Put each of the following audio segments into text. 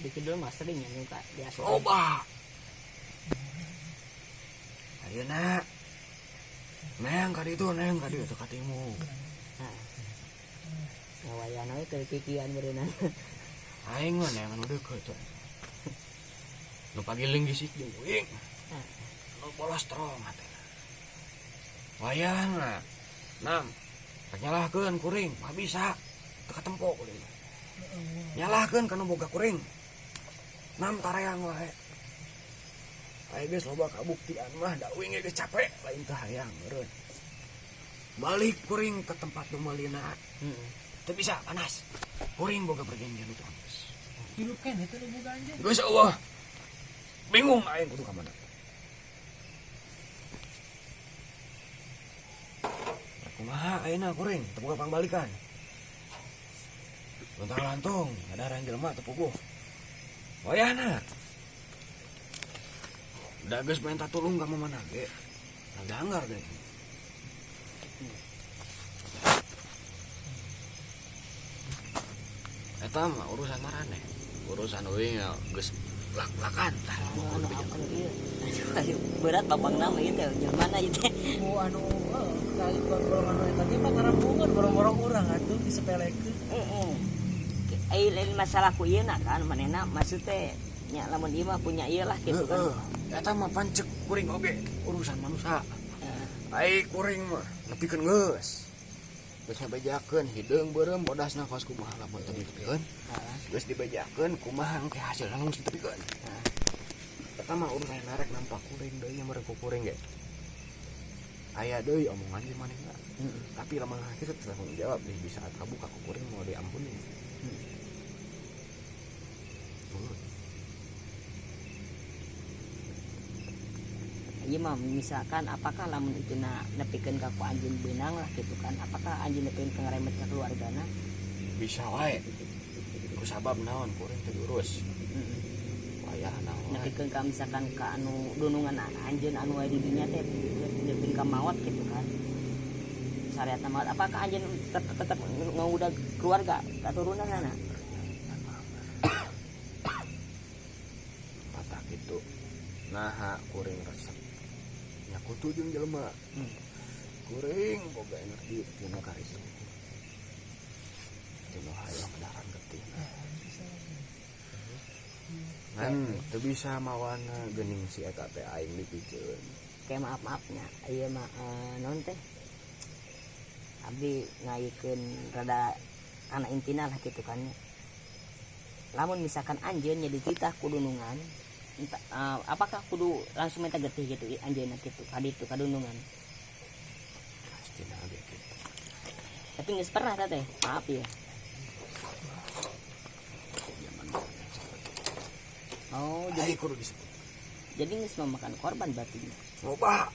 Di kidul mah sering ya nu ka diasup. Loba. Ayeuna neng ka ditu, neng ka dieu teu katimu. Nah. Ngawayana we keur kikian beureunan. Aing mah neangan nu deukeut coy. Nu pagiling gisik jeung uing. Nu bolos terong hatena. Wayahna. Nam, rek nyalahkeun kuring, mah bisa. Teu katempo kuring. Nyalahkeun kana boga kuring. Nam tareang wae. Aing geus loba kabuktian mah da uing geus capek, lain teu hayang meureun. Balik kuring ke tempat nu meulina. Teu bisa panas. Kuring boga perjanjian itu geus. Hirup keneh teh nu boga anjeun. Geus eueuh. Bingung aing kudu ka mana. Kumaha ayeuna kuring teu boga pangbalikan. Luntang lantung ngadaran jelema teu puguh. Wayahna. Da geus minta tulung ka mamana ge. Ngaganggar ge. Eta mah urusan maraneh. Urusan uing geus blak-blakan tah. Anu apa ieu? Aduh, berat babang nama ieu teh jelema na ieu teh. Ku anu heeh, ka golongan anu eta ge mah ngarampungan borong-borong urang atuh disepelekeun. Heeh. Ai lain masalah ku ieu na kan manehna maksud teh nya lamun ieu mah punya ieu lah gitu kan. Heeh. Eta mah pancek kuring oge urusan manusia. Ai kuring mah nepikeun geus. Geus ngabejakeun hideung beureum bodasna kos kumaha lamun teu ditepikeun. Geus dibejakeun kumaha engke hasilna lamun ditepikeun. Eta mah urusan narek nampak kuring deui nya meureun ku kuring ge. Aya deui omongan jeung manehna. Tapi lamun kitu teu tanggung jawab di saat kabuka ku kuring mau diampuni. Ieu mah misalkan apakah lamun itu na nepikeun ka ku anjeun beunang lah gitu kan, apakah anjeun nepikeun ka ngaremet ka keluargana? Bisa wae. Ku sabab naon kuring teu diurus. Wayah naon. Nepikeun ka misalkan ka anu dunungan anjeun anu aya di dinya teh nepikeun ka maot gitu kan. Syariatna maot apakah anjeun tetep ngaudag keluarga katurunanana? Patah gitu. Naha kuring resep. Nya kutu jeung jelema. Kuring boga energi tina karitu. Tina hayang daran getih. Ngan teu bisa mawana geuning si eta teh aing dipiceun. Kayak maaf-maafnya, ieu mah naon teh? Abdi ngayikeun rada kana intina lah gitu kan. Lamun misalkan anjeun nya dititah ku dunungan, entah apakah kudu langsung minta getih gitu anjeunna gitu ka ditu ka dunungan? Pastina ge kitu. Tapi geus pernah teh, maaf ya. Oh, jadi Ai, kudu disebut. Jadi geus memakan korban berarti. Loba.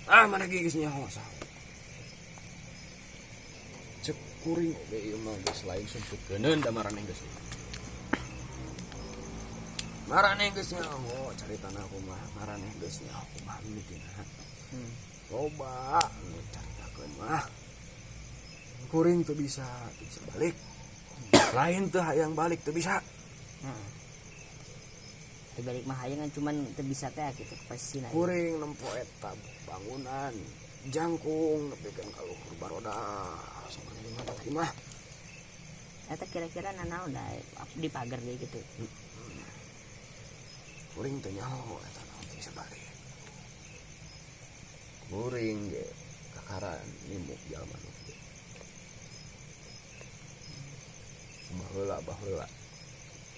Ah, mana ge geus nyaho saha. Cek kuring oge ieu mah geus lain sumputkeun da maraneh geus. Maraneh geus nyaho caritana kumaha, maraneh geus nyaho kumaha mimitina. Loba nu caritakeun mah. Kuring teu bisa, teu bisa balik. Lain teu hayang balik teu bisa. Dibalik mah hayang kan cuman teu bisa teh gitu posisina. Kuring nempo eta bangunan jangkung nepikeun ka luhur baroda. Sok lima tak imah. Eta kira-kira nanaon da di pagar deui gitu. Kuring teu nyaho eta naon teu bisa balik. Kuring ge kakaran nimuk jalma nu kieu. Baheula baheula.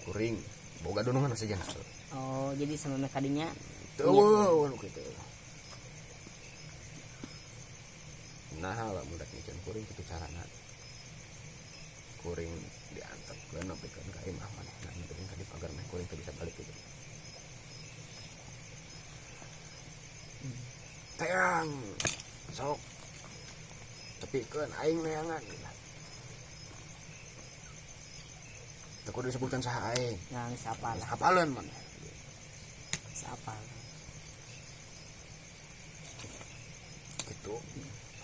Kuring boga dunungan sejen. Oh, jadi sama mereka dinya? Teu eueuh nu kitu. Nah, lamun rek nyieun kuring kitu carana. Kuring diantepkeun nepikeun ka imah manehna, nepikeun ka di pagar meh kuring teu bisa balik gitu. Teang sok tepikeun aing neangan. Teu kudu disebutkan saha aing. Nah, geus hafal. Geus hafaleun maneh. Geus hafal. Gitu.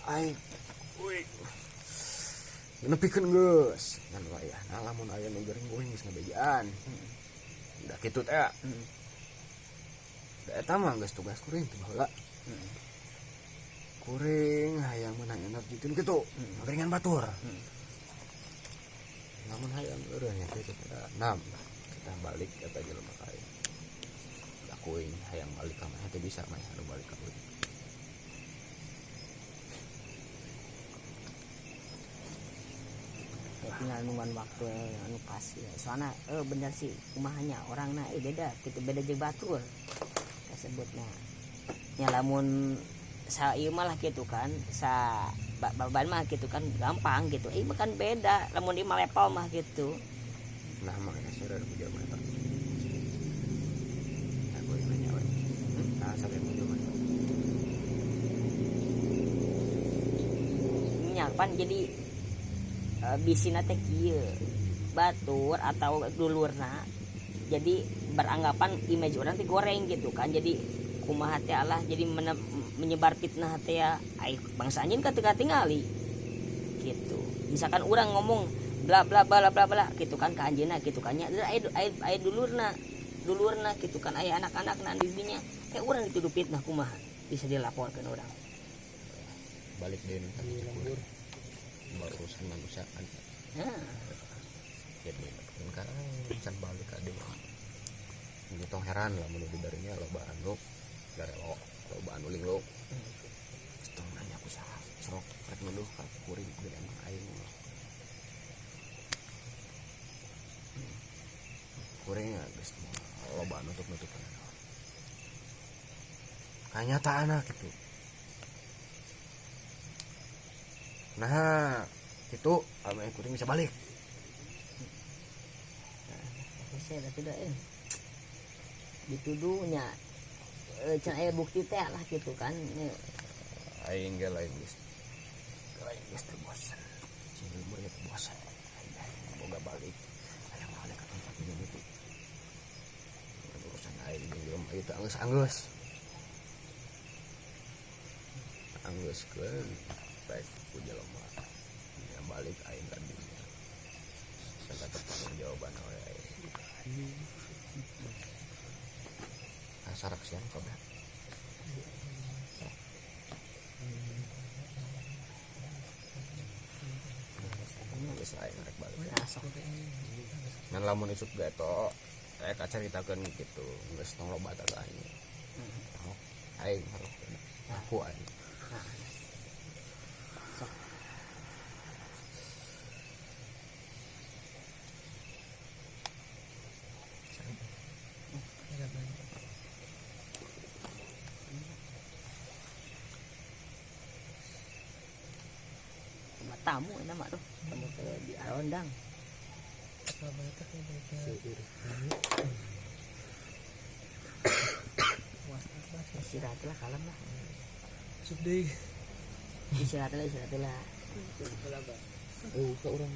Aing uing. Nepikeun geus. Ngan wayahna lamun aya nu gering uing geus ngabejaan. Udah kitu teh. Da eta mah geus tugas kuring teh baheula. Kuring hayang menang energi teh kitu, ngageringan batur. Namun hayang eureun nya kitu teh. Nam, kita balik eta jelema ka aing. Da kuring hayang balik ka maneh teh bisa maneh anu balik ka kuring. Ya, tinggal nungguan waktu anu pas ya. Soalnya bener sih kumahanya orangna beda gitu, beda jeung batur kasebutna. Nya lamun sa ieu mah lah gitu kan, sa baban mah gitu kan gampang gitu. Mah kan beda lamun di mah level mah gitu. Nah, makanya seueur ku jelema eta. Nah, kuring nanya we. Nah, sampe ku jelema eta. Nya pan jadi bisina teh kieu batur atau dulurna jadi beranggapan image orang teh goreng gitu kan, jadi kumaha teh Allah jadi menyebar fitnah teh ya ai bangsa anjeun ka teu katingali gitu. Misalkan urang ngomong bla bla bla bla bla gitu kan ka anjeunna gitu kan nya, ai dulurna dulurna gitu kan, aya anak-anakna didinya teh urang dituduh fitnah kumaha bisa dilaporkeun urang. Balik deui nu tadi cek urang. Urusan manusia kan. Nah. Jadi kan can balik ka dieu. Ini tong heran lah mun di darinya loba anu garelo, loba anu linglung. Tong nanya ku saha, sok rek nuduh ka kuring gede emang aing mah. Kuring ya geus loba anu nutup-nutupan. Kanyataanna kitu. Nah, itu ame kuring bisa balik. Nah, saya dah tidak Dituduhnya can aya bukti teh lah gitu kan. Aing ge lain geus. Lain geus teu bosan. Cing umur ge teu bosan. Aing boga balik. Aya balik ka tempat ini gitu. Urusan aing jeung jelema ieu teh anggeus-anggeus. Anggeuskeun baik ku jelema. Ya balik aing ka dinya. Saya tanggung jawaban we aing. Asarak siang kabeh. Geus aing rek balik. Ngan lamun isuk geto rek kacaritakeun kitu, geus tong loba tatanya. Aing harus aku aing. Sok. Tamu enak mah tuh, tamu ke di Arondang. Istirahat lah, kalem lah. Sedih. Istirahat lah, istirahat lah. Oh, ke orang.